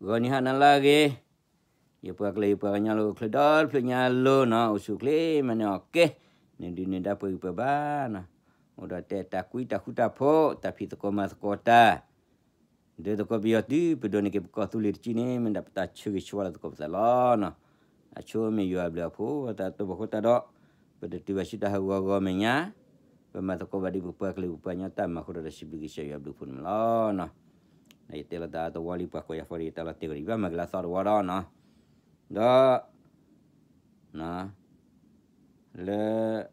ဂီၤနံၤဟါနၤလၢအဂ့ၤ, ယပှၤကလုာ်ယပှၤကညီလၢအိၣ်ချၢဒီတဖျၢၣ်ညါလိၤနီၤ, အိၣ်ဆူၣ်အိၣ်ချ့မၤန့ၢ်အီၣ်ကဲ, နဒုးနဒါပှဲၤဂံၢ်ပှဲၤဘါနီၤ, အိၣ်ဒီးတဲတၢ်ကွံတၢ်ဃူတၢ်ဖိး, တၢ်ဖံးသကိးမၤသကိးတၢ် ဒုးသကိးပယီၤသုး ပဒိးန့ၢ်က့ၤပကီၢ်သူလ့ၤတစုန့ၣ် မ့ၢ်ဒၣ်ပတၢ်ဆၢဂ့ၤဆၢဝါလၢသကိးပသးလီၤနီၤ. အဆိမ့ၢ်ယွၤအဘျုးအဖှိၣ် တၢ်တိာ်ပှၤဖိတၢ်ဒီး ပတတုၤဘၣ်ဆူတၢ်ဟးဂီၤဂီၤမဲာ်ညါ, ပမၤသကိးဘၣ်ဒ်ပပှၤကလုာ်ပပှၤကညီတၢ်မၤအဃိဒီး စံးဘျုးကစၢ်ယွၤဘျုးဖှိၣ်န့ၣ်မးလီၤနီၤ. ဒီးယတဲလိာ်သးတဝီလံပှၤကိးယၤဖီဒီး ယတၢ်လီၤတဲာ်ကီးဒံးဘၣ် မၤက့ၤလၢအသီတဝီဒီးနီၤ. ဒီး လၢ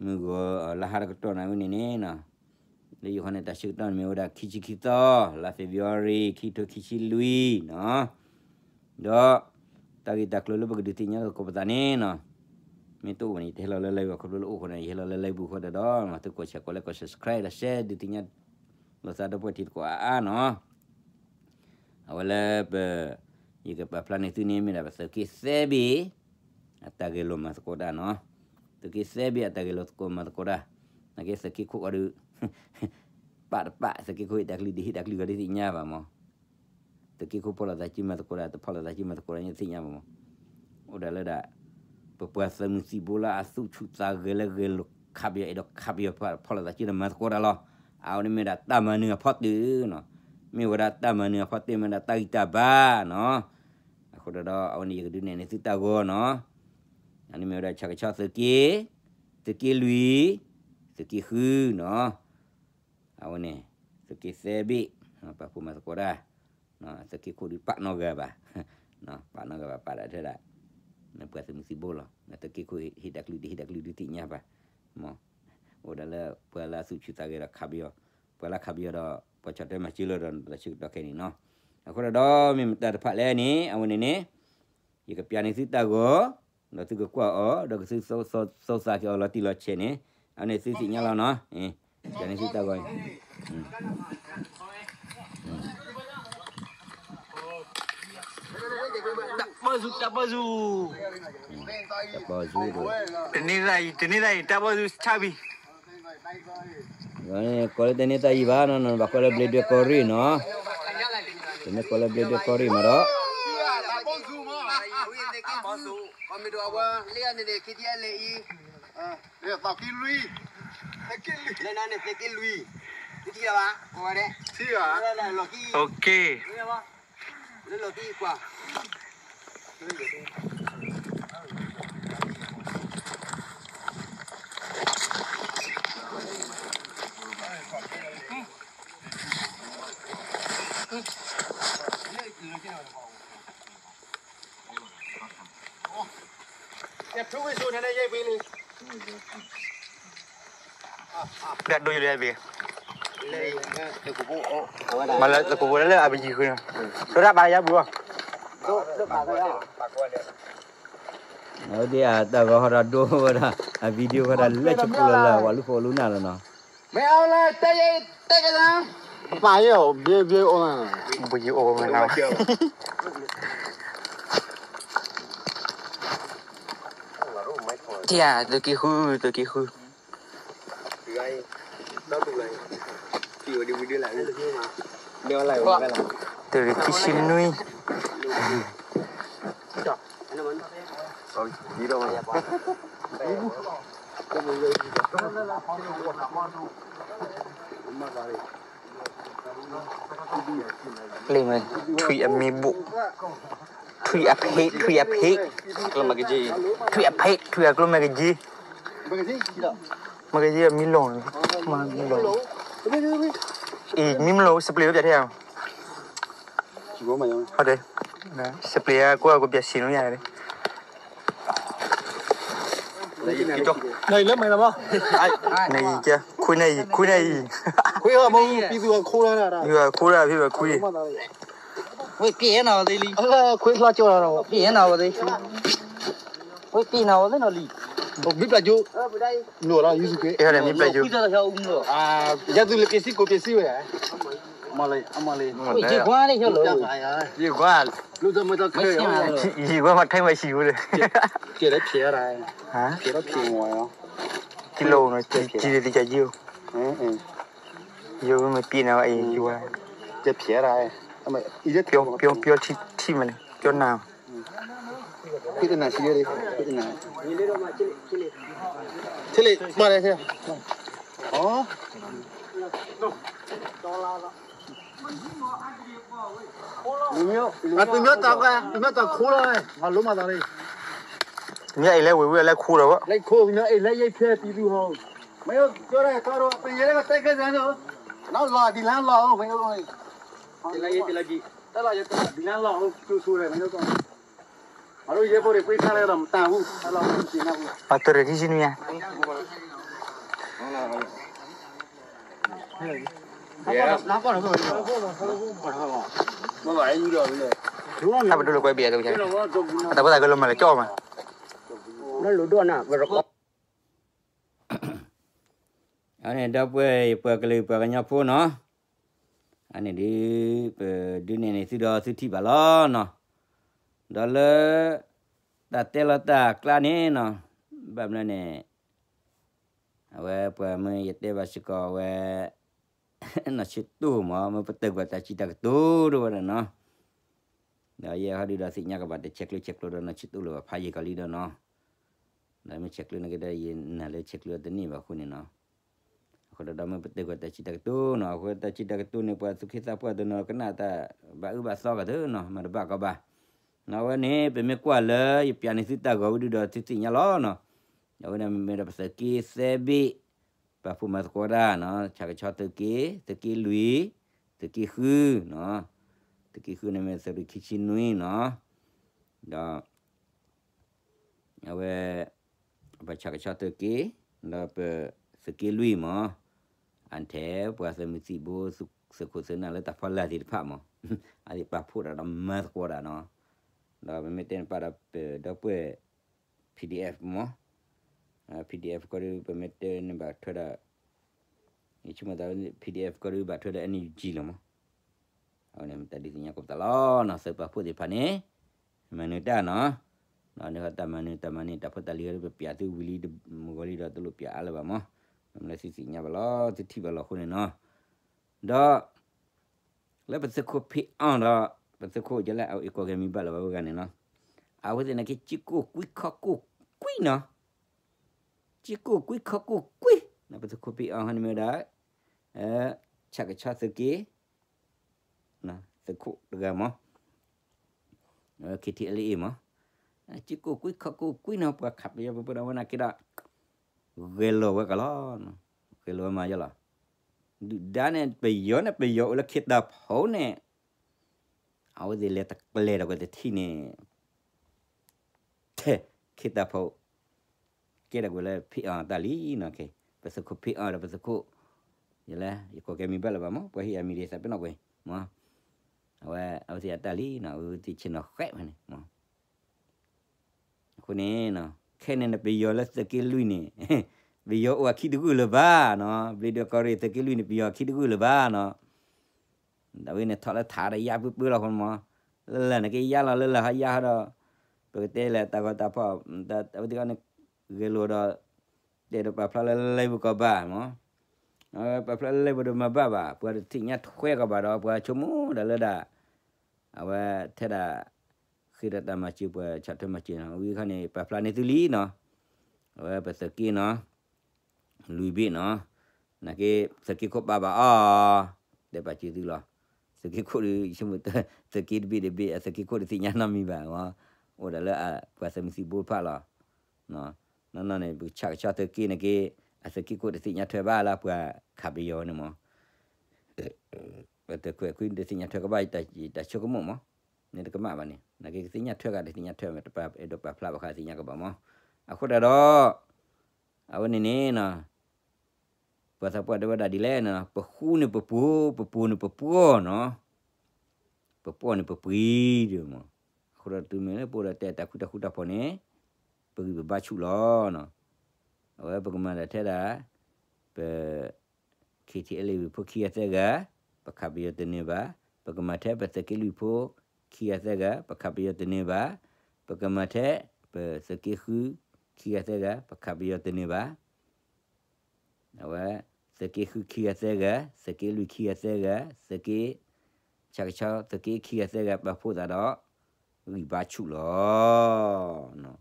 မုၢ်ဂီၤလါဟါတကတီၢ်နၤဝဲန့ၣ်န့ၣ်နီၤ, လၢယိၤဟၣ်န့ၣ်တၢ်ဆၢကတီၢ်န့ၣ်မ့ၢ်ဝဲဒၣ်ခံဆံခံသီ, လါ February ခံထိခံဆံလွံၢ်နီၤ. ဒီး တၢ်ဂ့ၢ်တၢ်ကျိၤလၢပကဒုးသ့ၣ်ညါလၢသကိးပသးန့ၣ်နီၤ, မ့ၢ်တအိၣ်ဘၣ်န့ၣ် ယတဟဲလီၤလၢ live အဃိဖျိလၢအိၣ်ဃိန့ၣ် ယဟဲလီၤလၢ live ပူၤအဃိဒီး သုကိးဆဲးကိးလဲၣ်ကိး subscribe ဒီး share ဒုးသ့ၣ်ညါလိာ်သးဒီပုၢ်ဝဲၢ်ထံသကိးအါအါနီၤ. အဝဲလၢပ ယကပာ်ဖျါန့ၢ်သုန့ၣ် မ့ၢ်ဒၣ်ပသုးက့သၢဘ့ၣ် အတၢ်ဂဲၤလိာ်မၤသကိးတၢ်နီၤ. သုးက့သၢဘ့ၣ်အတၢ်ဂဲၤလိာ်သကိးမၤသကိးတၢ်, နာ်က့သုးက့ခိၣ်အီၤဒုး ပာ်တပာ် သုးက့ခိၣ်ဟ့ၣ်တၢ်ကလုၢ်ဒံး ဟ့ၣ်တၢ်ကလုၢ်ဂီၤဒ်သ့ၣ်ညါဘၣ်မး, သုးက့ခိၣ်ဖီၣ်လိာ်သးစုမၤသကိးတၢ် တဖီၣ်လိာ်သးစုမၤသကိးတၢ်န့ၣ်သ့ၣ်ညါဘၣ်မး, အိၣ်ဒၣ်လၢဒၣ် ပပှၤသုးမုၢ်သံၣ်ဘိလၢအသူၣ်ဆူၣ်သးဂဲၤလၢဂဲၤလိာ်ခးပယီၤ အဲၣ်ဒိးခးပယီၤ ဖီၣ်လိာ်သးစုဒီးမၤသကိးတၢ်လီၤ. အဝဲန့ၣ်မ့ၢ်ဒၣ်တၢ်မၤနၢၤအဖီတၢၣ်နီၤ, မ့ၢ်ဝဲဒၣ်တၢ်မၤနၢၤအဖီတၢၣ် မ့ၢ်ဒၣ်တၢ်ဂံၢ်တၢ်ဘါနီၤ. အဃိဒီး အဝဲန့ၣ်ယကဒုးနဲၣ်န့ၢ်သုတၢ်ဂီၤနီၤ. အန့ၣ်မ့ၢ်ဝဲဒၣ်ဆၣ်ကဆီသုးက့, သုးက့လွံၢ်, သုးက့ဃုနီၤ. အဝဲန့ၣ် သုးက့သၢဘ့ၣ် ပာ်ဖှိၣ်မၤသကိးတၢ်, သုးက့ခိၣ်ဒုးပာ်နီၢ်ဂၤဘၣ်, ပာ်နီၢ်ဂၤဘၣ် ပာ်ဒၣ်ထဲဒၣ် ပှၤသုးမုၢ်သံၣ်ဘိလီၤ. သုးက့ခိၣ်ဟ့ၣ်တၢ်ကလုၢ်ဒံး ဟ့ၣ်တၢ်ကလုၢ်ဒုးသ့ၣ်ညါဘၣ်, မ့ၢ် အိၣ်ဒၣ်လၢပှၤလၢအသူၣ်ဆူၣ်သးဂဲၤဒီးခးပယီၤ, ပှၤလၢခးပယီၤဒီး ပှၤဆီၣ်ထွဲမၤစၢၤလၢဒီးတၢ်ဆၢကတီၢ်ခဲအံၤန့ၣ်နီၤ. အဃိဒီး မ့ၢ်မတၤတဖၣ်လဲၣ်န့ၣ် အဝဲန့ၣ်န့ၣ် ယကပျးန့ၢ်သုတၢ်ဂီၤ, ဒီးသုကကွၢ်အီၤ ဒီးကသုသးက့ၤအီၤလီၤတံၢ်လီၤဆဲးန့ၣ်, အဝဲန့ၣ်သုသ့ၣ်ညါလီၤနီၤ. ပျးန့ၢ်သုတၢ်ဂီၤ, တၢ်ဘီၣ်စူၤ, တၢ်ဘီၣ်စူၤ, တၢ်ဘီၣ်စူၤ, တန့ၢ်သၣ်အံၤ တန့ၢ်သၣ်အံၤ တၢ်ဘီၣ်စူၤဆၣ်ဘံၤ ကိးလၢတန့ၢ်သၣ်အံၤဘၣ်နီၤ, ဘၣ်ကွၢ်လၢဘျ့ဒွဲၣ်ကီၢ်ရ့ၣ်နီၤ, တမ့ၢ်ကိးလၢဘျ့ဒွဲၣ်ကီၢ်ရ့ၣ်မးဒီး ဒိၣ်ယိလၢဘ့ၣ်, မၤလၢသကိးဖိလၢအပယံၤဃုန့ၣ်, ဒိၣ်တၢ်ဘၣ်ယါဘုၣ်ဘၣ်. အဝဲဒၣ်အတၢ်ဂီၤဟီဒီးဒိဝဲဒၣ် အ video ဃီဒီးလၢဆူၣ်ပူၤလီၤလၢ ဝဲလူၤဖိလူၤနၢ်လီၤနီၤ. မ့ၢ်အီၤလၢတဲယတဲကသး, ပာ်ယဲၢ်အီၤဘျဲဘျဲအီၤ, ဘုယံၤအီၤဝဲနီၤ. တၢ် သုးက့ဃု သုးက့ဃု သုးက့ခံဆံနွံ. လ့ၣ်မ့ၢ် ထွံၣ်အမံၤဘိၣ်, ထွံၣ်အဖ့း ထွံၣ်အဖ့း, ထွံၣ်အဖ့း ထွံၣ်အကျိမ့ၢ်ကယံၤ, မ့ၢ်ကယံၤအမံၤလီၤ, မံၤလီၤ, အံၤ မံၤမ့ၢ်လီၤ စပျ့ၤဝဲပျးထဲဧါ, ဟုတ်တယ်, စပျ့ၤအကွၢ် ကိုပြန်ဆင်လို့ရတယ်. နအံၤက ခွံနအံၤ ခွံနအံၤ, ခွံဟီမီ ပြည်သူကခိးလာတာ, ပြည်သူကခိးလာ ပြည်သူကခွံ, ဝ့ၢ်ပျဲနီၤဝဲသ့လံ, ခွံဖျါကၠီလာတော့, ပျဲနီၤဝဲသ့, ဝ့ၢ်ပျဲနီၤဝဲသ့နီၤလံ, မ့ၢ်ပျဲကၠိ, နအိၣ်လီၤ ယူစုက့, မ့ၢ်ပျဲကၠိ, ရသူလၢပျဲစည်း ကိုပျဲစည်းဝဲ, မလီၤ, မလီၤ, ရေခွါန့ၣ် ရေခွါ, ရေခွါမထဲမှာရှိဘူးလေ, ကဲလၢဖျဲရတာ, ဖျဲတော့ဖျဲမီၤရော, ကီလိုနော်, ကီလိုတကကြီး, ယိမ့ၢ်ပျဲနီၤ အံၤ ယိ, ကဲဖျဲရတာ, ပျီ ပျီထံ ထံၣ်မးန့ၣ် ပျီနၤ ဖ့တနၤဆံး ဖ့တနၤ ဆ့လ့ ပၢ်လဲၣ် အသုမၢတၢ် သုမၢတၢ်ခိလီၤ မၤလိမၤသးလံ မ့ၢ်အံၤလဲၤဝံၤဝံၤလဲၤခိဒီး လဲၤခိ မ့ၢ်အံၤလဲၤယဲၢ်ဖဲတံၤသူဟီ မ့ၢ်ကၠီရဲၣ်ကၠီရဲၣ် ပယဲၢ်ကတဲကဲစၢ်န့ၣ် နီၢ်လီၤဒ်လၢလီၤ မ့ၢ် တၢ်လီၤယဲၢ်ပလၢကံ တၢ်လီၤယဲၢ်တၢ်ဒ်လၢလီၤ ကၠိဆိရဲၣ် မ့ၢ် အဒိယဲၢ်ဖိတဖှံခါလၢဒီးမတၤဟူ တၢ်လီၤဟူက့ၤနၢ်ဟူ အတရံးထံဆံနွံ တၢ်ပဒိၣ်လၢကွဲဘံၣ်အဒိ တၢ်ပဒိၣ်လၢကွဲဘံၣ်အဒိ တၢ်ပဒိၣ်လၢကွဲဘံၣ်အဒိ လၢလိၣ်ဒိၣ်နၢ် အန့ၣ်ဒီပုၢ်ဝဲၢ်ယပှၤကလုာ်ပှၤကညီဖိနီၤ, အန့ၣ်ဒုး ပဒုးနဲၣ်န့ၢ်သုဒီးသုထံၣ်ဘၣ်လီၤနီၤ, ဒီးလၢ တၢ်တဲလီၤတၢ်ကျါန့ၣ်နီၤ, ဘၣ်မနုၤန့ၣ် အဝဲပှၤမ့ၢ်ယတဲဘၣ်စ့ၢ်ကီးဝဲ နီၢ်ဆံတိၢ်မး မ့ၢ်ပတၢၢ်ကွၢ်တၢ်စံးတၢ်ကတိၤတဝဲဒၣ်နီၤ, ဒီးယဲဟီဒုးဒီးသ့ၣ်ညါကဘၣ်တဆဲးကျိးဆဲးကျိးဒီးနီၢ်ဆံတိၢ်လၢၤဘၣ် ဖးယံာ်ကီးလံဒီးနီၤ, ဒီးမ့ၢ်ဆဲးကျိးန့ၣ်ကဒီး ယနာ်လၢဆဲးကျိးတန့ၢ်ဘၣ်အဃိန့ၣ်နီၤ, အဃိဒီးမ့ၢ်ပတၢၢ်ကွၢ်တၢ်စံးတၢ်ကတိၤနီၤ, အဃိတၢ်စံးတၢ်ကတိၤန့ၣ် ပှၤသူၣ်က့သးပှၢ်တနီၤကနၣ်တၢ်ဘၣ်အၢဘၣ်သီကတၢၢ်နီၤ, မၤတဘၣ်ကီဘၣ်, အဝဲန့ၣ် ပမ့ၢ်ကွၢ်လၢယပျးန့ၢ်သုတၢ်ဂီၤဝံၤဒုးဒီးသုသ့ၣ်ညါလီၤနီၤ, အဝဲန့ၣ်မ့ၢ်ဒီးပသုးက့သၢဘ့ၣ် ပာ်ဖှိၣ်မၤသကိးတၢ်နီၤ, ဆၣ်ကဆီသုးက့, သုးက့လွံၢ်, သုးက့ဃုနီၤ, သုးက့ဃုန့ၣ်မ့ၢ်သုးရ့ၣ်ခံဆံနွံနီၤ, ဒီး အဝဲ ပဆၣ်ကဆီသုးက့, ဒီးပသုးက့လွံၢ်မး, အထဲပှၤသုးမုၢ်သံၣ်ဘိ သုးခိၣ်သုးနၢ်လၢတၢ်ဖီလာ်သ့ၣ်တဖၣ်မး, အသ့ၣ်ပာ်ဖှိၣ်တၢ်ဒီးမၤသကိးတၢ်နီၤ, ဒီးပမ့ၢ်တဲန့ၣ်ပာ်ဒီးပဒီပုၢ်ဝဲၢ် PDF မး, PDF ကီၢ်ဒုး ပမ့ၢ်တဲန့ၣ်ဘၣ်ထွဲဒီး ယဆိကမိၣ်သး PDF ကီၢ်ဒုးဘၣ်ထွဲဒီး NUG လီၤမး, အဝဲန့ၣ်မ့ၢ်တၢ်ဒုးသ့ၣ်ညါကိးပသးလီၤနီၤ, သုးပာ်ဖှိၣ်သ့ၣ်တဖၣ်န့ၣ် မၤနၢၤတၢ်နီၤ, ဒီးန့ၣ်တၢ်မၤနၢၤတၢ်မၤန့ၣ် တၢ်ဖိတၢ်လံၤဟဲလၢပပျးသုဝံၤလံမုၢ်ဂီၤလံဒီးတလိၣ်ပျးအါလၢၤဘၣ်မး, မ့ၢ်လၢသုသ့ၣ်ညါဘၣ်လီၤ သုထံၣ်ဘၣ်လီၤအဃိန့ၣ်နီၤ, ဒီး လၢပသုးခိၣ်ဖံးအီၣ်ဒီး ပသုးခိၣ်ကဲလၢအအံၤကိးဂဲၤမံၤဘၣ်လၢၤဘၣ်ဝဲဂၤန့ၣ်နီၤ, အဝဲသ့ၣ်န့ၣ်က့ ကၠံကိၢ်ကွံခီၣ်ကိၢ်ကွံနီၤ, ကၠံကိၢ်ကွံခီၣ်ကိၢ်ကွံ, ပသုးခိၣ်ဖံးအီၣ်ဟီန့ၣ်မ့ၢ်ဝဲဒၣ် ဆၣ်ကဆီသုးက့ သုးခိၣ်တဂၤမး, KTLA မး, ကၠံကိၢ်ကွံခီၣ်ကိၢ်ကွံနီၤ ပှၤခးပယီၤပပၢဒီးဝဲနာ်က့ဒီး ဂဲၤလိာ်ဝဲကလီၤ, ဂဲၤလိာ်ဝဲမးယလီၤ, ဒုၣ်ဒါန့ၣ် ပယီၤန့ၣ် ပယီၤအိၣ်လၢခ့တၢ်ဖိန့ၣ် အဝဲသ့ၣ်လဲၤတကျဲၤဒီးကွဲၤတထံၣ်န့ၣ် ထဲ ခ့တၢ်ဖိ ကဲဒၣ်ကွဲၤလၢဖံးအီၣ်တၢ်လံနီၤ, ပသုးခိၣ်ဖံးအီၣ်ဒီးပသုးခိၣ် ယလဲၣ် ယကိးကဲမံၤဘၣ်လၢၤဘၣ်မး, ပှၤဟ့ၣ်အမံၤဒ်သးပ့ၤနီၣ်ကွံာ်မး, အဝဲ အဝဲသ့ၣ်အတၢ်လံနီၤ, အဝဲသ့ၣ်ဆ့ၣ်နီၤဃဲးဝဲန့ၣ်မး, အဃိန့ၣ် ခဲန့ၣ်န့ၣ် ပယီၤလၢသုးက့လွံၢ်န့ၣ် ပယီၤအိၣ်အခံတဂုၢ်လၢၤဘၣ်နီၤ, ဘျ့ဒီးကီၢ်ရ့ၣ်သုးက့လွံၢ်န့ၣ် ပယီၤအခံတဂုၢ်လၢၤဘၣ်နီၤ ဒ်ဝဲန့ၣ်ထီၣ်လၢထးဒီးယါပှဲၤပှဲၤလီၤဃိမး, လၢလၢ်န့ၣ်က့ယါလီၤလၢလၢ်ဟီယါဟီဒီး, ပကတဲလၢတၢ်ဂီၤတၢ်ဖီၣ်, အဝဲသ့ၣ်န့ၣ် ဂဲၤလိာ်ဒီး, တဲဒီးပာ်ဖျါလၢလၢ်ပူၤကီးဘၣ်မး, ပာ်ဖျါလၢလၢ်ပူၤဒီးမၤဘၣ်ဘၣ်, ပှၤတသ့ၣ်ညါထွဲကီးဘၣ်ဒီး ပှၤဆိကမိၣ်ဒၣ်လၢဒၣ်, အဝဲထဲဒၣ်, ဃ့ဒီးတၢ်မၤစၢၤပှၤဆီၣ်ထွဲမၤစၢၤနီၤ, ဝံၤခါန့ၣ် ပာ်ဖျါန့ၢ်သုလံနီၤ, အဝဲပသုးက့နီၤ လွံၢ်ဘ့ၣ်နီၤ, နာ်က့ သုးက့ခိၣ်ပာ်ဘၣ်အီၤ, တဲပာ်စၢၤသုလီၤ, သုးက့ခိၣ်ဒီး သုးက့တဘ့ၣ်တဘ့ၣ် အသုးက့ခိၣ်တသ့ၣ်ညါနီတမံၤဘၣ်, အိၣ်ဒၣ်လၢပှၤသုးမုၢ်သံၣ်ဘိတဖၣ်လီၤ, နီၢ်နီၢ်န့ၣ် ပကဆၣ်ကဆီသုးက့န့ၣ်က့ အသုးက့ခိၣ်တသ့ၣ်ညါထွဲဘၣ်လၢပှၤခးပယီၤန့ၣ်မး ပတခွဲးခွံတသ့ၣ်ညါထွဲကဘၣ်တၢ်ဆိကမိၣ်မး, န့ၣ်တကမၣ်ဘၣ်န့ၣ် နာ်က့ကသ့ၣ်ညါထွဲဂၤတသ့ၣ်ညါထွဲ မ့ၢ်တပာ်အဲၣ်ဒိးပာ်ဖျါဘၣ်ဃးသ့ၣ်ညါကဘၣ်မး, အဃိတၢ်ဒီး, အဝဲန့ၣ်န့ၣ်နီၤ, ပှၤသးပှၢ်တဲဝဲဒၣ်ဒ်လဲၣ်နီၤ, ပဃူန့ၣ်ပပူၤ, ပပူၤန့ၣ်ပပှီၢ်နီၤ, ပပှီၢ်န့ၣ်ပပှ့ၤဒ်မး, အဃိဒီးတုၤမ့ၢ်လၢပအိၣ်ဒီးတဲတၢ်ဃူတၢ်ဃူတၢ်ဖိးန့ၣ်, ပဂံၢ်ပဘါဆူၣ်လီၤနီၤ, အဝဲပကမၤဒီးထဲဒၣ်, ပ KTLA ဝံၤဖိခံဂၤသၢဂၤ, ပခးပယီၤတနၢၤဘၣ်, ပကမၤထဲပသုးက့လွံၢ်ဖိ, ခံဂၤသၢဂၤ, ပခးပယီၤတနၢၤဘၣ်, ပကမၤထဲ, ပသုးက့ဃု, ခံဂၤသၢဂၤ, ပခးပယီၤတနၢၤဘၣ်, အဝဲ, သုးက့ဃုခံဂၤသၢဂၤ, သုးက့လွံၢ်ခံဂၤသၢဂၤ, သုးက့, ဆၣ်ကဆီသုးက့ခံဂၤသၢဂၤပာ်ဖှိၣ်သးဒီး ဂံၢ်ဘါဆူၣ်လီၤ.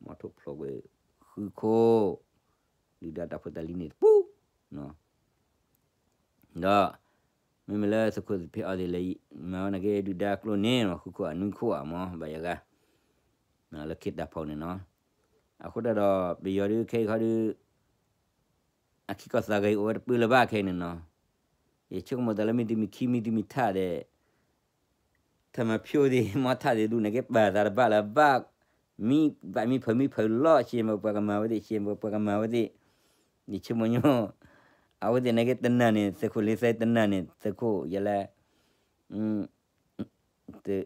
မီထိၣ်ဖျိးကွံာ်ဃုခိၣ်, ဒုၣ်ဒါတၢ်ဖိတၢ်လံၤန့ၣ်တပူၤ, ဒီး မ့မ့ၢ်လၢသုးခိၣ်သ့ၣ်ဖဲအီၤသ့ၣ်လဲၤ မၤဝဲနာ်က့ဒုၣ်ဒါကျိန့ၣ် ဃုခိၣ်အနွံခိၣ်အမ့ၢ် ဘၣ်ယၤဂၤ လၢခ့တၢ်ဖီၣ်န့ၣ်နီၤ. အဃိတၢ်ဒီး ပယီၤဒုးခဲအံၤခီဒုး အခံကီၢ်သးဂဲၤအိၣ်ဝဲတပၢလၢၤဘၣ်ခဲအံၤန့ၣ်နီၤ. ယဆိကမိၣ်တၢ်လၢမ့ၢ်သုမ့ၢ်ခံမ့ၢ်သုမ့ၢ်ထးဒီး ထၢမၤဖျိသ့ၣ် မီထးသ့ၣ်ဒူၣ်န့ၣ်က့ ပာ်သးတဘၣ်လၢၤဘၣ်, မ့ၢ်ဘၣ်မ့ၢ်ဖၢမ့ၢ်ဖၢလီၤ ဆ့မပှၤကမၤဝဲသ့ၣ် ဆ့မပှၤကမၤဝဲသ့ၣ်, ယဆိကမိၣ်ညီ, အဝဲသ့ၣ်န့ၣ်က့တနၤန့ၣ် သုးခိၣ်လ့သဲတနၤန့ၣ် သုးခိၣ်ယဲလဲၣ်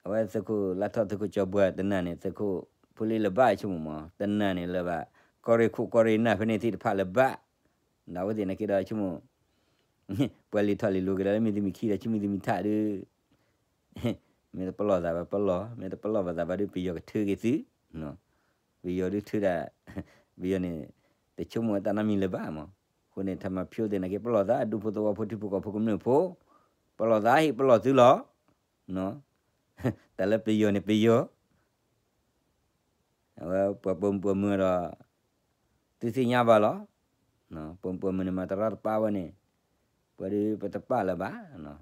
အဝဲသုးခိၣ်လါထီၣ်သုးခိၣ်ကၠီၤပှၤတနၤန့ၣ် သုးခိၣ်ဖိလ့လၢၤဘၣ် ယဆိကမိၣ်မး တနၤန့ၣ်လၢၤဘၣ်, ကီၢ်ရ့ၣ်ခိၣ်ကီၢ်ရ့ၣ်နၢ်ဖဲန့ၣ်သ့ၣ်တဖၣ်လၢၤဘၣ်, ဒီးအဝဲသ့ၣ်န့ၣ်က့ဒီးယဆိကမိၣ် ပှၤလံၤထီၣ်လံၤလီၤက့ၤဒီးလၢမ့ၢ်သုမ့ၢ်ခံဒီး ဆ့မ့ၢ်သုမ့ၢ်ထးဒုး မ့ၢ်တပလီၢ်သးဘၣ်ပလီၢ်, မ့ၢ်တပလီၢ်ဘၣ်သးဘၣ်ဒုး ပယီၤကထုးက့ၤသု, ပယီၤဒုးထုးဒၣ်, ပယီၤန့ၣ် တဆိကမိၣ်ဝဲတၢ်နီတမံၤလၢၤဘၣ်မး, အဃိန့ၣ် ထၢမၤဖျိသ့ၣ်န့ၣ်က့ ပလီၢ်သး ဒူဖိသဝီဖိထံဖိကီၢ်ဖိကမျၢၢ်ဖိ, ပလီၢ်သးဟ့ၣ်ပလီၢ်သုလီၤ, တၢ်လၢပယီၤန့ၣ်ပယီၤ အဝဲပှၤပိာ်မုၣ်ပိာ်မၢၤဒီး သုသ့ၣ်ညါဘၣ်လီၤ, ပိာ်မုၣ်ပိာ်မၢၤန့ၣ် မၤတရၣ်တပာ်ဝဲန့ၣ်, ပှၤဒုးပတပာ်လၢၤဘၣ်,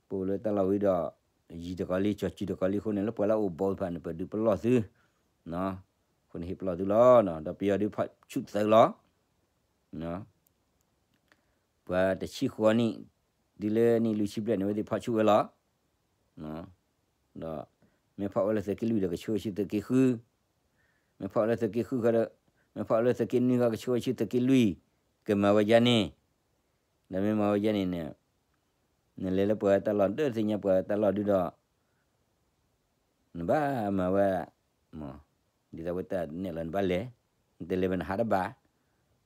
ပအိၣ်လၢတၢ်လီၢ်ဝံၤဒီး ယံၤတကီၢ်လံ ကၠီၤစုၤတကီၢ်လံအဃိန့ၣ် လၢပှၤလၢအအိၣ်ဘီသ့ၣ်တဖၣ်န့ၣ် ပဒုးပလီၢ်သု, အဃိန့ၣ်ဟ့ၣ်ပလီၢ်သုလီၤ, ဒီးပယီၤဒုးဖီၣ်ဆူၣ်သုးလီၤ ပှၤတဆံဃိးနံၣ်, တုၤလၢနံၣ်လွံၢ်ဆံဘျဲၣ်န့ၣ် အဝဲသ့ၣ်ဖီၣ်ဆူၣ်ဝဲလီၤ, ဒီး မ့ၢ်ဖီၣ်ဝဲလၢသုးက့လွံၢ်ဒီး ကဆှၢဆူသုးက့ဃု, မ့ၢ်ဖီၣ်လၢသုးက့ဃုဃီဒီး မ့ၢ်ဖီၣ်လၢသုးက့နွံဃီ ကဆှၢဆူသုးက့လွံၢ်, ကမၤဝဲဒ်န့ၣ်, ဒီးမ့ၢ်မၤဝဲဒ်န့ၣ်န့ၣ်, နလဲၤလၢပှၤတၢ်လီၢ် ဒၢသ့ၣ်ညါပှၤတၢ်လီၢ်ဒုဒီး နဘၣ်မၤဝဲ, မ့ၢ်, ဒ်သိးဝဲတၢ်နဲၣ်လီၤနဘၣ်လဲၤ, နတလဲၤဘၣ်နဟးတဘၣ်,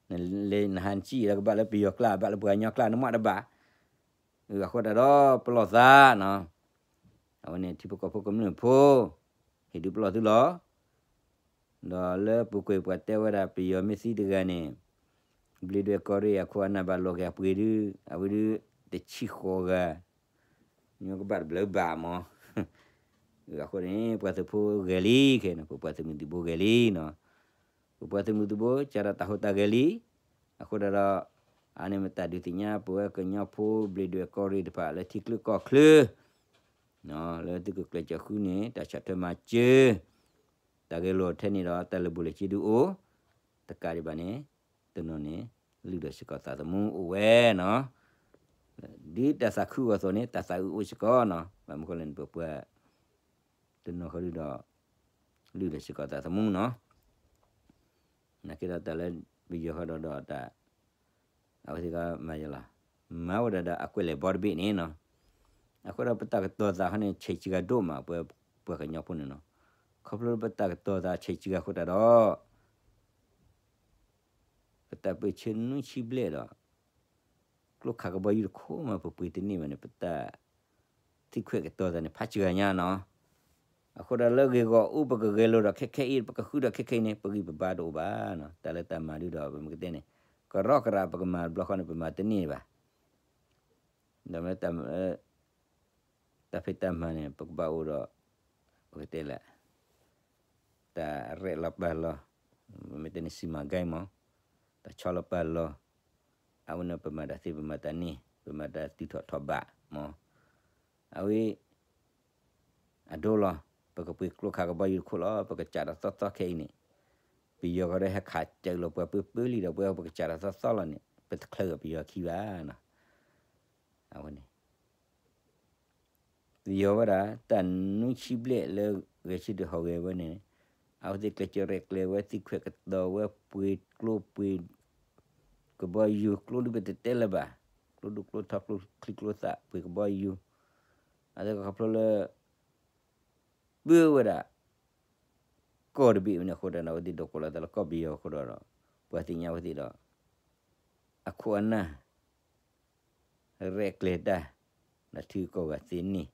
နလဲၤနဟးနစံၣ်ဒီးကဘၣ်လၢပယီၤကျါ ဘၣ်လၢပှၤကညီကျါ နမ့ၢ်တဘၣ်, အဃိတၢ်ဒီးပလီၢ်သးနီၤ, အဝဲန့ၣ်ထံဖိကီၢ်ဖိကမျၢၢ်ဖိ, ဟ့ၣ်ဒုးပလီၢ်သုလီၤ ဒီးလၢပူၤကွံာ်ပှၤတဲဝဲဒၣ် ပယီၤမ့ၢ်သံတဂၤန့ၣ်, ဘျ့ဒွဲၣ်ကီၢ်ရ့ၣ်အခိၣ်အနၢ်ဘၣ်လီၤက့ၤအပှ့ၤဒု, အဝဲဒု, တဆံဃိးဂၤ, ညီကဘၣ်တဘျုးဘၣ်မး, အဃိန့ၣ် ပှၤသုးဖိဂဲၤလံခဲန့ၣ် ပပှၤသုးမုၢ်သံၣ်ဘိဂဲၤလံနီၤ, ပပှၤသုးမုၢ်သံၣ်ဘိ ကဒီးတၢ်ဟူးတၢ်ဂဲၤလံ, အဃိဒီး, အန့ၣ်မ့ၢ်တၢ်ဒုးသ့ၣ်ညါပဝဲကညီဖိဘျ့ဒွဲၣ်ကီၢ်ရ့ၣ်တဖၣ်လၢထံချၢကီၢ်ချၢ လၢသုကကျဲးစၢးဃုန့ၣ် တၢ်ဆီၣ်ထွဲမၤစၢၤ, တၢ်ဂဲၤလိာ်ထဲန့ၣ်ဒီး တၢ်လၢာ်ဘူၣ်လၢာ်စ့ဒုအိၣ်, တကးဒံးဘၣ်န့ၣ်, တနီၤန့ၣ်, လုၢ်ဒီးစ့ၢ်ကီးသးသမူအိၣ်ဝဲနီၤ, ဒ်တၢ်သးခုအဂီၢ်အသိးန့ၣ် တၢ်သးအုးအိၣ်စ့ၢ်ကီးနီၤ, ဘၣ်မနုၤဃိလဲၣ်န့ၣ် ပပှၤ တနီၤဃီဒုဒီး, လုၢ်ဒီးစ့ၢ်ကီးသးသမူနီၤ နာ်က့ဒီးတၢ်လၢပယီၤဃီဒီးဒီးတၢ်, အဝဲသ့ၣ်ကမၤယလီၤ, မၤဝဲဒၣ်ဒီးအကွဲးလဲၢ်ဘီတဘ့ၣ်န့ၣ်နီၤ, အဃိဒီးပတၢ်ကတိၤသးခီန့ၣ် ဆံးစှၤဒိၣ်မး ပှၤကညီဖိန့ၣ်နီၤ, ခီဖျိလၢပတၢ်ကတိၤသးဆံးစှၤအဃိတၢ်ဒီး ပတၢ်ပၢၢ်ဆၢနွံဆံဘျဲၣ်ဒီး, ကျိခးကဘီယူၤတခိၣ်မး ပပှ့ၤတန့ၢ်ဘၣ်န့ၣ် ပတၢ်သံခွဲးကတီၤသးန့ၣ် ဖးစှၤညါနီၤ. အဃိဒီးလၢဂ့ၢ်ဂီၢ်အူပကဂဲၤလိာ်ဒီးခဲခဲအံၤ ပကဃုဒီးခဲခဲအံၤန့ၣ် ပဂံၢ်ပဘါတအိၣ်ဘၣ်နီၤ. တၢ်လၢတၢ်မၤဒုဒီး ပမ့ၢ်ကတဲန့ၣ် ကရီကရဲးပကမၤတဘျီဃီန့ၣ် ပမၤတန့ၢ်ဘၣ်. ဒီးမ့ၢ် တၢ်ဖံးတၢ်မၤန့ၣ် ပကဘၣ်အိၣ်ဒီး ပကတဲလဲၣ် တၢ်ရဲၣ်လီၤပာ်လီၤ, မ့ၢ်တဲန့ၣ် စံမၤဂဲမး, တၢ်ဆီလီၤပာ်လီၤ, အဝဲန့ၣ်ပမၤတၢ်သ့ ပမၤတၢ်န့ၢ် ပမၤတၢ်တုၤထီၣ်ထီၣ်ဘးမး, အဝဲ အဒိလီၤ, ပကပှ့ၤကျိခးကဘီယူၤတခိၣ်လီၤ, ပကစးဒီးသီသီခဲအံၤန့ၣ်, ပယီၤဃီဒီးဟဲခးစၢၤလီၤပှၤပှ့ၤပှ့ၤလံဒီး ပှၤပကစးဒီးသီသီလီၤန့ၣ် ပတချုးပယီၤခံဘၣ်နီၤ. အဝဲန့ၣ် ပယီၤဝဲဒၣ် တၢ်နွံဆံဘျဲၣ်လၢဂဲၤဆၢထၢၣ်ဟီၣ်ဂဲၤဝဲန့ၣ်, အဝဲသ့ၣ်ကျဲးစၢးရဲၣ်ကျဲၤဝဲ သံခွဲးကတီၤဝဲ ပှ့ၤကျိပှ့ၤ ကဘီယူၤကျိဒုး ပတတဲလၢၤဘၣ်, ကျိဒူၣ်ကျိထီကျိချံကျိသၣ် ပှ့ၤကဘီယူၤ, အဝဲသ့ၣ်ခီဖျိလၢ ပၢဝဲဒၣ် ကီၢ်တဘ့ၣ်ဝဲန့ၣ်အဃိဒီး အဝဲသ့ၣ်ဒိးကိးလီၤသးလၢကီၢ်ပယီၤအဃိဒီး ပှၤသ့ၣ်ညါဝဲသ့ၣ်ဒီး အခိၣ်အနၢ် ရဲၣ်ကျဲၤတၢ် ဒီးထံဂုၤကီၢ်ဂၤသ့န့ၣ်,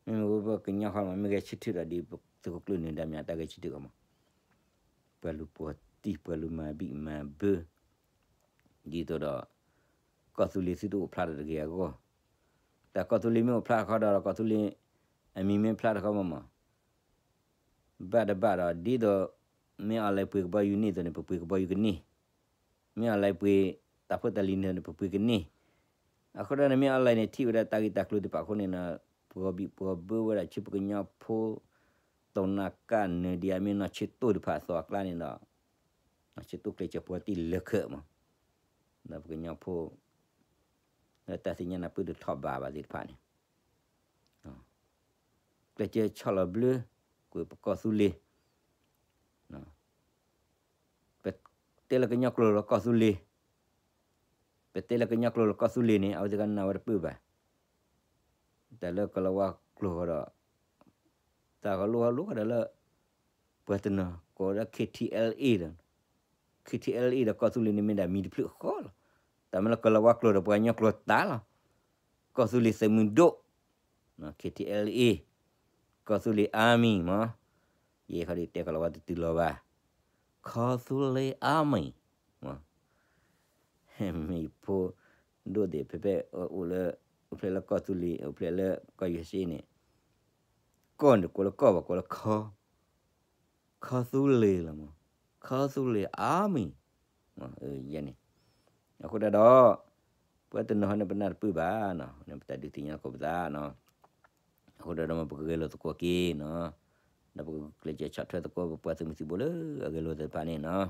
မ့မ့ၢ်ဝဲပကညီဃီမး မ့ၢ်ဂဲၤဆၢထၢၣ်ဒီးဒ်သုးခိၣ်ကျၢၢ်နၢၤဒါမ့ၢ်တၢ်ဂဲၤဆၢထၢၣ်ကီးမး, ပှၤလူၤပိာ်တံၢ် ပှၤလူၤမၤဘံၣ်မၤဘၢ, ဒ်သိးဒီး ကီၢ်သူလ့ၤသုတအိၣ်ဖျါဒီးတဂ့ၤအဂီၢ် တၢ်ကီၢ်သူလ့ၤမ့ၢ်အိၣ်ဖျါတခီဒီး ကီၢ်သူလ့ၤ အမံၤမ့ၢ်ဖျါတခီမးမး ဘၣ်တဘၣ်ဒီး ဒ်သိး မ့ၢ်အီၤလဲၤပှ့ၤကဘီယူၤန့ၣ်သိးန့ၣ် ပပှ့ၤကဘီယူၤကန့ၢ်, မ့ၢ်အီၤလဲၤပှ့ၤ တၢ်ဖိတၢ်လံၤန့ၣ် ပပှ့ၤကန့ၢ်. အဃိဒီးန့ၣ် မ့ၢ်အီၤလဲၤန့ၣ် ထံၣ်ဝဲဒၣ်တၢ်ဂ့ၢ်တၢ်ကျိၤသ့ၣ်တဖၣ်အဃိန့ၣ် ပှီၤဘံၣ်ပှီၤဘၢဝဲဒၣ်ဆူပကညီဖိ တိၢ်နၢ်ကၣ်နၢၤဒံးအမ့ၢ်နီၢ်ဆ့တိၢ်တဖၣ်အသိးအကျါန့ၣ်ဒီး နီၢ်ဆ့တိၢ်ကျဲးစၢးပှီၤတံၢ်လၢခၢးမး ဒီးပကညီဖိ လၢတၢ်သ့ၣ်ညါနၢ်ပၢၢ်တထီၣ်ဘးဘၣ်သ့ၣ်တဖၣ်န့ၣ် ကျဲးစၢးဆီၣ်လီၤဘျၢ ကွံာ်ပကီၢ်သူလ့ၤ ပတဲလၢကညီကျိာ်လၢကီၢ်သူလ့ၤ, ပတဲလၢကညီကျိာ်လၢကီၢ်သူလ့ၤန့ၣ် အဝဲသ့ၣ်ကနၣ်ဝဲတပၢၢ်ဘၣ်. တၢ်လၢကလၤဝါကျိာ်ဃီဒီး တၢ်ကလိဃီလိဃီဒီးလၢ ပှၤတနီၤကိးဝဲဒၣ် ခ့ထံအဲလ်အ့ ဒီး ခ့ထံအဲလ်အ့ ဒီးကီၢ်သူလ့ၤန့ၣ်မ့ၢ်ဒၣ်မံၤတဖျၢၣ်ဃီလီၤ. တၢ်မ့ၢ်လၢကလၤဝါကျိာ်ဒီးပှၤကညီကျိာ်တၢ်လီၤ. ကီၢ်သူလ့ၤသုးမုၢ်ဒိၣ် ခ့ထံအဲလ်အ့ ကီၢ်သူလ့ၤ army မး, ယဲခီဒုးတဲကလၤဝါတတုၤလီၤဘၣ်, ကီၢ်သူလ့ၤ army မး, မ့ၢ်ဖိဒိၣ်သ့ၣ်ဖဲဖဲအိၣ်လၢ အိၣ်ဖျဲၣ်လၢကီၢ်သူလ့ၤ အိၣ်ဖျဲၣ်လၢကီၢ် ယူအက်စ်အေ န့ၣ်, ကီၢ်န့ၣ်ကိးလၢကီၢ်ဘၣ် ကိးလၢ ကီၢ်သူလ့ၤလီၤမး, ကီၢ်သူလ့ၤ army ယဲန့ၣ်, အဃိဒၣ်ဒီး ပှၤတနီၤဟီန့ၣ် ပနၢ်တပၢၢ်ဘၣ်နီၤ ပတၢ်ဒုးသ့ၣ်ညါသကိးပသးနီၤ, အဃိဒၣ်ဒီးမ့ၢ်ပကဂဲၤလိာ်သကိးက့ၤနီၤ, ဒီးပကကျဲးစၢးဆီၣ်ထွဲသကိး ပပှၤသုးမုၢ်သံၣ်ဘိလၢအဂဲၤလိာ်သ့ၣ်တဖၣ်န့ၣ်နီၤ,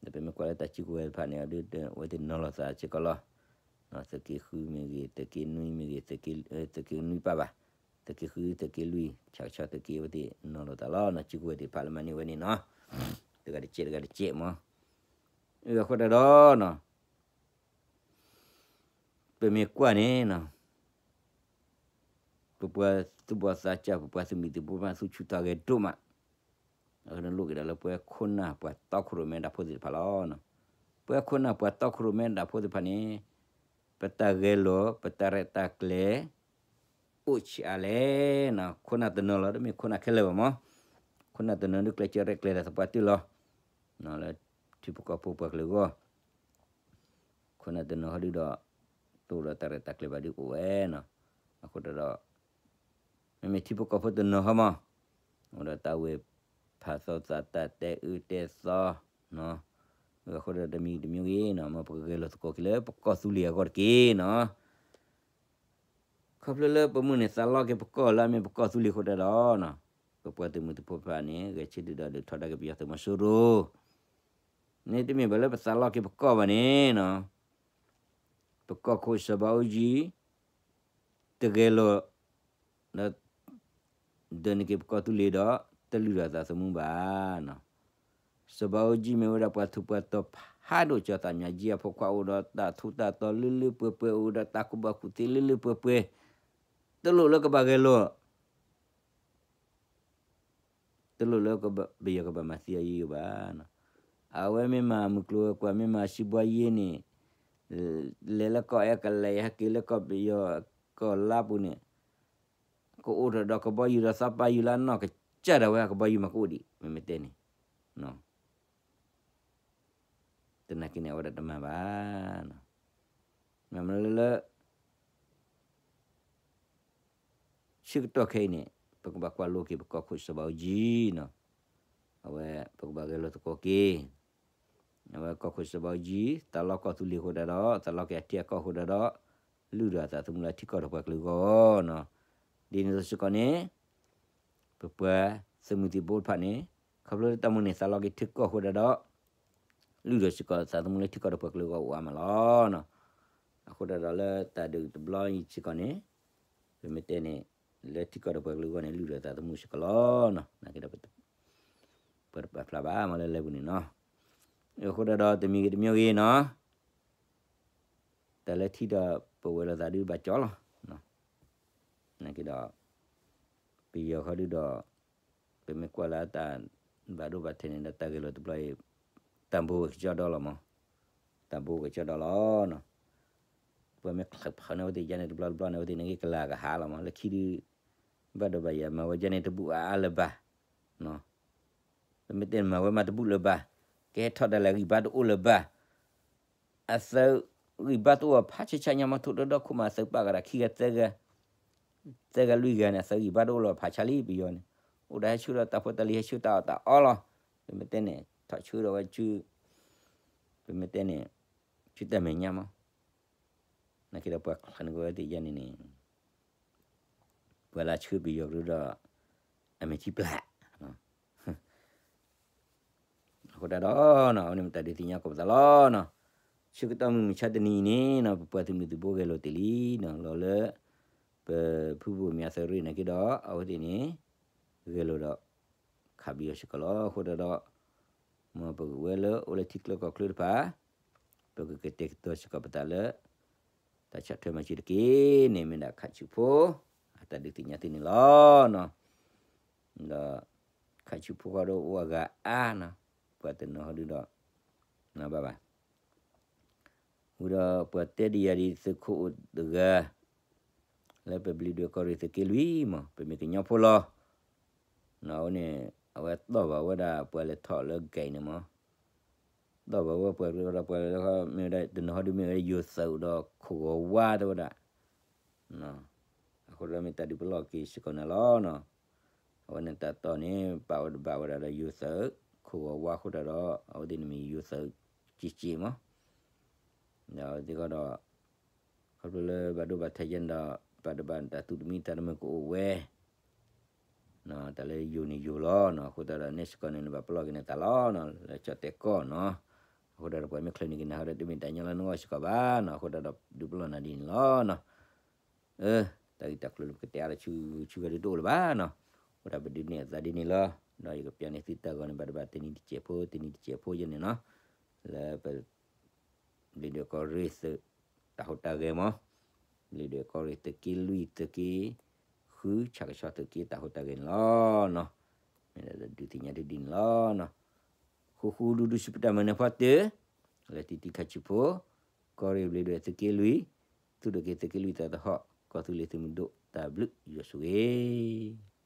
ဒီးပမ့ၢ်ကွၢ်လၢတၢ်စုကဝဲၤတဖၣ်န့ၣ် အဒုးအဝဲသ့ၣ်နီၤလိာ်သးစ့ၢ်ကီးလီၤ, သုးက့ဃုမ့ၢ်ဂ့ၤ သုးက့နွံမ့ၢ်ဂ့ၤ သုးက့နွံပၢ်ဘၣ်, သုးက့ဃု သုးက့လွံၢ် ဆၣ်ကဆီသုးက့ အဝဲသ့ၣ်နီၤလိာ်သးလီၤနီၤ, စုကဝဲၤသ့ၣ်တဖၣ်လၢမၤန့ၢ်ဝဲန့ၣ်နီၤ, တဂၤတကဲး တဂၤတကဲးမး, အဃိဒၣ်ဒီးနီၤ ပမ့ၢ်ကွၢ်န့ၣ်နီၤ ပပှၤသူၣ်ဘီၣ်သးစၢ် ပပှၤသုးမုၢ်သံၣ်ဘိမး သူၣ်ဆူၣ်သးဂဲၤဒိၣ်မး, အဃိန့ၣ်လိၣ်က့ၤဒီးလၢပဝဲခိၣ်နၢ်ပှၤတီခိၣ်ရိၣ်မဲတၢ်ဖိသ့ၣ်တဖၣ်လီၤ. ပဝဲခိၣ်နၢ်ပှၤတီခိၣ်ရိၣ်မဲတၢ်ဖိသ့ၣ်တဖၣ်န့ၣ် ပတၢ်ဂဲၤလိာ် ပတၢ်ရဲၣ်တၢ်ကျဲၤ အိၣ်ဆံးအါလဲၣ်နီၤ, ခိၣ်နၢ်တနီၤလီၤ တမ့ၢ်ခိၣ်နၢ်ခဲလၢာ်ဘၣ်မး, ခိၣ်နၢ်တနီၤဒုးကျဲးစၢးရဲၣ်ကျဲၤတၢ်သပှၢ်တၢၢ်လီၤ, လၢထံဖိကီၢ်ဖိပှၤကလုာ်အဂီၢ် ခိၣ်နၢ်တနီၤဟီဒုးဒီး တအိၣ်ဒီးတၢ်ရဲၣ်တၢ်ကျဲၤဘၣ်ဒုးအိၣ်ဝဲနီၤ, အဃိဒၣ်ဒီး မ့မ့ၢ်ထံဖိကီၢ်ဖိတနီၤဟီမး အိၣ်ဒီးတၢ်ဝ့ၢ်ဖးသီသး တၢ်တဲအၢတဲသီနီၤ, အဃိဒၣ်ဒီးတမံၤတမံၤဂ့ၤနီၤ မ်ပကဂဲၤလိာ်သကိးက့ၤလၢပကီၢ်သူလ့ၤအဂီၢ်တက့ၢ်နီၤ. ခီဖျိလၢပမုၢ်န့ၣ်သးလီက့ၤပကီၢ်လၢအမ့ၢ်ပကီၢ်သူလ့ၤအဃိဒၣ်ဒီးနီၤ, ပပှၤသုးမုၢ်သံၣ်ဘိတဖၣ်န့ၣ် ဂဲၤဆၢထၢၣ်ဒီးဒုးထီဒါက့ၤပယီၤသုးမီၤစိရိၤ, န့ၣ်တမ့ၢ်ဘၣ်လၢပသးလီက့ၤပကီၢ်ဘၣ်န့ၣ်နီၤ ပကီၢ်ခိၣ်စီၤဘးအူကၠံ တဂဲၤလိာ် ဒီး ဒၢးန့ၢ်က့ၤပကီၢ်သူလ့ၤဒီး တလုၢ်ဒီးသးသမူဘၣ်နီၤ. စီၤဘးအူကၠံမ့ၢ်ဝဲဒၣ်ပှၤထူးပှၤတီၤဖးဒိၣ်ကၠီၤသးမၠးကၠံအဖိခွါ အိၣ်ဒီးတၢ်ထူးတၢ်တီၤလၢလၢပှဲၤပှဲၤ အိၣ်ဒီးတၢ်ကူၣ်ဘၣ်ကူၣ်သ့လၢလၢပှဲၤပှဲၤ, တလိၣ်လၢကဘၣ်ဂဲၤလိာ် တလိၣ်လၢပယီၤကဘၣ်မၤသံအီၤယံာ်ယံာ်ဘၣ်နီၤ. အဝဲမ့ၢ်မၤမုၢ်ကျိၤဝဲၤကွာ် မ့ၢ်မၤစံးဘှီယ့န့ၣ် လဲၤလၢကီၢ်အဲကလဲး ဟဲက့ၤလၢကီၢ်ပယီၤကီၢ်လါပူၤန့ၣ် ကအိၣ်ထီၣ်ဒီးကဘီယူၤဒီးသးပာ်ယူၤလၢနီၢ်ကစၢ်ဒၣ်ဝဲ ကဘီယူၤမၤကအိၣ်ဒံး မ့မ့ၢ်တဲန့ၣ် သနာ်က့န့ၣ် အဝဲဒၣ်တမၤဘၣ်နီၤ. မ့ၢ်လၢလၢ ဆၢကတီၢ်ခဲအံၤန့ၣ် ပကဘၣ်ကွၢ်လိက့ၤ ပကီၢ်ခိၣ်စီၤဘးအူကၠံနီၤ. အဝဲ ပကဘၣ်ဂဲၤလိာ်သကိးက့ၤ အဝဲကီၢ်ခိၣ်စီၤဘးအူကၠံ သးလီကီၢ်သူလ့ၤအဃိဒၣ်ဒီး သးလီက့ၤအထံအကီၢ်အဃိဒၣ်ဒီး လုၢ်ဒီးသးသမူလၢထံကီၢ်ဒီးပှၤကလုာ်အဂီၢ်နီၤ. ဒ်န့ၣ်အသိးစ့ၢ်ကီးန့ၣ် ပပှၤသုးမုၢ်သံၣ်ဘိတဖၣ်န့ၣ် ခီဖျိလၢတၢ်မုၢ်န့ၢ်သးလီက့ၤထံကီၢ်အဃိဒၣ်ဒီး လုၢ်ဒီးစ့ၢ်ကီးသးသမူလၢထံကီၢ်ဒီးပှၤကလုာ်အဂီၢ်အိၣ်အါမးလီၤနီၤ. အဃိဒၣ်ဒီးလၢတၢ်ဒုးတဘျီအံၤစ့ၢ်ကီးန့ၣ် ပမ့ၢ်တဲန့ၣ် လၢထံကီၢ်ဒီးပှၤကလုာ်အဂီၢ်န့ၣ် လုၢ်ဒီးသးသမူစ့ၢ်ကီးလီၤနီၤ. နာ်က့ဒီး ပတပာ်ဖျါဘၣ်မ့ၢ်လၢလဲၤပူၤန့ၣ်နီၤ. အဃိဒၣ်ဒီးတမံၤဂ့ၤတမံၤဂ့ၤနီၤ တၢ်လၢထံဒီးပဝဲၤလိာ်သးဒုးဘၣ်ကၠီလီၤ. နာ်က့ဒီး ပယီၤခီဒုးဒီး ပမ့ၢ်ကွၢ်လၢတၢ်ဘၣ်ဒိဘၣ်ထံးန့ၣ်ဒီး တၢ်ဂဲၤလိာ်တဘျီအံၤ တၢ်ဘိကၠီဒီလီၤမး, တၢ်ဘိကၠီဒီလီၤနီၤ. ပမ့ၢ်ချၢးဖးန့ၢ်အဝဲသ့ၣ်ယါန့ၣ်တဘျီတဘျီန့ၣ် အဝဲသ့ၣ်န့ၣ်ဂ့ၤကလၤကဟးလီၤမး လၢခံဒုး ဘၣ်ဒိဘၣ်ယၤ မၤဝဲယါန့ၣ်တဘူၣ်အါအါလၢၤဘၣ် ပမ့ၢ်တဲမၤဝဲမးတဘူၣ်လၢၤဘၣ်, ကဟဲထီၣ်ဒၣ်လဲာ်ဂံၢ်ဘါတအိၣ်လၢၤဘၣ်, အသုး ဂံၢ်ဘါတအိၣ်ဖးဆါဆါညါမး ထိၣ်ဒီဒီခိၣ်မး သၢပာ်ကဒီးခံဂၤသၢဂၤ သၢဂၤလွံၢ်ဂၤန့ၣ် သၢဂံၢ်ဘါတအိၣ်လီၤ ဖးဆါလံပယီၤန့ၣ်, အိၣ်ဒၣ်ဟဲဆှၢဒီးတၢ်ဖိတၢ်လံၤ ဟဲဆှၢတၢ်အီၣ်တၢ်အီလီၤ. ပမ့ၢ်တဲန့ၣ် ထီၣ်ဆှၢဒီးဝဲဆူ ပမ့ၢ်တဲန့ၣ် ဆူတၢ်မဲာ်ညါမး, နာ်က့ဒီးပှၤချၢန့ၣ်ကဝဲသ့ၣ်ယါန့ၣ်န့ၣ် ပှၤလၢဆှၢပယီၤကရူၢ်ဒီး အမဲာ်ထံပျၢ် အဃိတၢ်ဒီးနီၤ အဝဲန့ၣ်မ့ၢ်တၢ်ဒုးသ့ၣ်ညါကိးပသးလီၤနီၤ. ဆၢကတီၢ်မုၢ်မဆါတနံၤအံၤန့ၣ်နီၤ ပပှၤသုးမုၢ်သံၣ်ဘိဂဲၤလိာ်တ့ၢ်လံနီၤ လီၤလၢ ပဖုဘိၣ်မၠးသရ့ၣ်နာ်က့ဒီး အဝဲသ့ၣ်န့ၣ် ဂဲၤလိာ်ဒီး ခးပယီၤစ့ၢ်ကီးလီၤ. အဃိတၢ်ဒီး မ်ပကဝဲလၢအိၣ်လၢထံချၢကီၢ်ချၢတဖၣ် ပကကတဲာ်ကတီၤစ့ၢ်ကီးပသးလၢ တၢ်ဆီၣ်ထွဲမၤစၢၤတက့ၢ်န့ၣ် မ့ၢ်ဒၣ်ခးဆူၣ်ဖိ အတၢ်ဒုးသ့ၣ်ညါသုန့ၣ်လီၤနီၤ. ဒီးခးဆူၣ်ဖိဃီဒီးအိၣ်အဂၤအါနီၤ ပှၤတနီၤဟီဒုဒီး နီၢ်ဘၣ်ဘၣ် ဝံၤဒီးပှၤတဲဒ်ယၤဒ်သုးခိၣ်အိၣ်တဂၤ လၢပဘျံးဒွဲၣ်ကီၢ်ရ့ၣ်သုးက့လွံၢ်မး ပမ့ၢ်ကညီဖိလီၤ. အဝဲန့ၣ် အဝဲတီၢ်ဘၣ်ဝဲဒၣ်ပှၤလဲၤထီၣ်လၢကဲအံၤန့ၣ်မး တီၢ်ဘၣ်ဝဲပှၤကရၢဒီးပှၤလဲၤထီၣ်မ့ၢ်ဝဲဒၣ်တနီၤဟီဒုမ့ၢ်ဝဲဒၣ်ယိၤသုးဒီးခိၣ်ဂီၤဝါတဲဝဲဒၣ် အဃိဒီးမ့ၢ်တၢ်ဒုးပလီၢ်က့ၤစ့ၢ်ကီးန့ၣ်လီၤနီၤ. အဝဲန့ၣ်တၢ်တီၢ်န့ၣ် ပာ်ဝဲတဘၣ်ဝဲဒၣ်ဒီးယိၤသုး ခိၣ်ဂီၤဝါအဃိတၢ်ဒီး အဝဲသ့ၣ်န့ၣ်မ့ၢ်ယိၤသုးက့က့မး ဒီးအဝဲသ့ၣ်ဃီဒီး ခီဖျိလၢဘၣ်ဒိဘၣ်ထံးယဲန့ၣ်ဒီး ဘၣ်ဒိဘၣ်တၢ်သူၣ်တမံတၢ်တမုာ်ကအိၣ်ဝဲ တၢ်လၢယိၤန့ၣ်ယိၤလီၤနီၤ. အဃိသတးဒီး နဲစ့ၢ်ကီးန့ၣ် နဘၣ်ပလီၢ်က့ၤနသးလီၤနီၤ လၢကၠီၣ်တဲာ်ကီၢ်နီၤ. အဃိသတးဒီး ပှၤမ့ၢ်ချုးန့ၢ်က့ၤနၤဃီဒီး တမ့ၢ်တၢ်ညီလၢနဂီၢ်စ့ၢ်ကီးဘၣ်နီၤ. အဃိသတးဒီး ဒုးပလီၢ်နၤဒ်န့ၣ်လီၤနီၤ. အၢ တၢ်ဂ့ၢ်တၢ်ကျိၤလၢပကတဲအါဒီးဆူၣ်ဆူၣ်ဂၤဒုးတအိၣ်လၢၤဘၣ်နီၤ. အဃိသတးဒီး ပဒုးနဲၣ်အသးဒ်န့ၣ်လီၤ. ဒီးယကပျၢ်န့ၢ်သုတၢ်ဂီၤန့ၣ် ဘၣ်တဘၣ်တနံၤတစဲးဖိ တနံၤတစဲးဖိယဲန့ၣ်နီၤ. လၢပ ဘျံးဒွဲၣ်ကီၢ်ရ့ၣ်သုး တၢ်ဟူးတၢ်ဂဲၤမး, ဘျံးဒွဲၣ်ကီၢ်ရ့ၣ်သုးက့လွံၢ်သုးက့ဃု ဆၣ်ကဆီသုးက့တၢ်ဟူးတၢ်ဂဲၤန့ၣ်လီၤနီၤ. မ့ၢ်ဒၣ်ဒုးသ့ၣ်ညါဒ်န့ၣ်လီၤနီၤ. ဃူဃူဒူဒူစံးပတၢ်မုာ်န့ၣ်ဖီတၢၢ်, လၢတံၤတံၤခါဆူၣ်ဖိ, ကီၢ်ရ့ၣ်ဘျံးဒွဲၣ်သုးက့လွံၢ်, သူၣ်ဒိၣ်က့ၤသုးက့လွံၢ်သးသဟီၣ်, ကီၢ်သူလ့ၤသုးမုၢ်ဒိၣ်တၢ်ဘျုးယွၤဆိၣ်ဂ့ၤ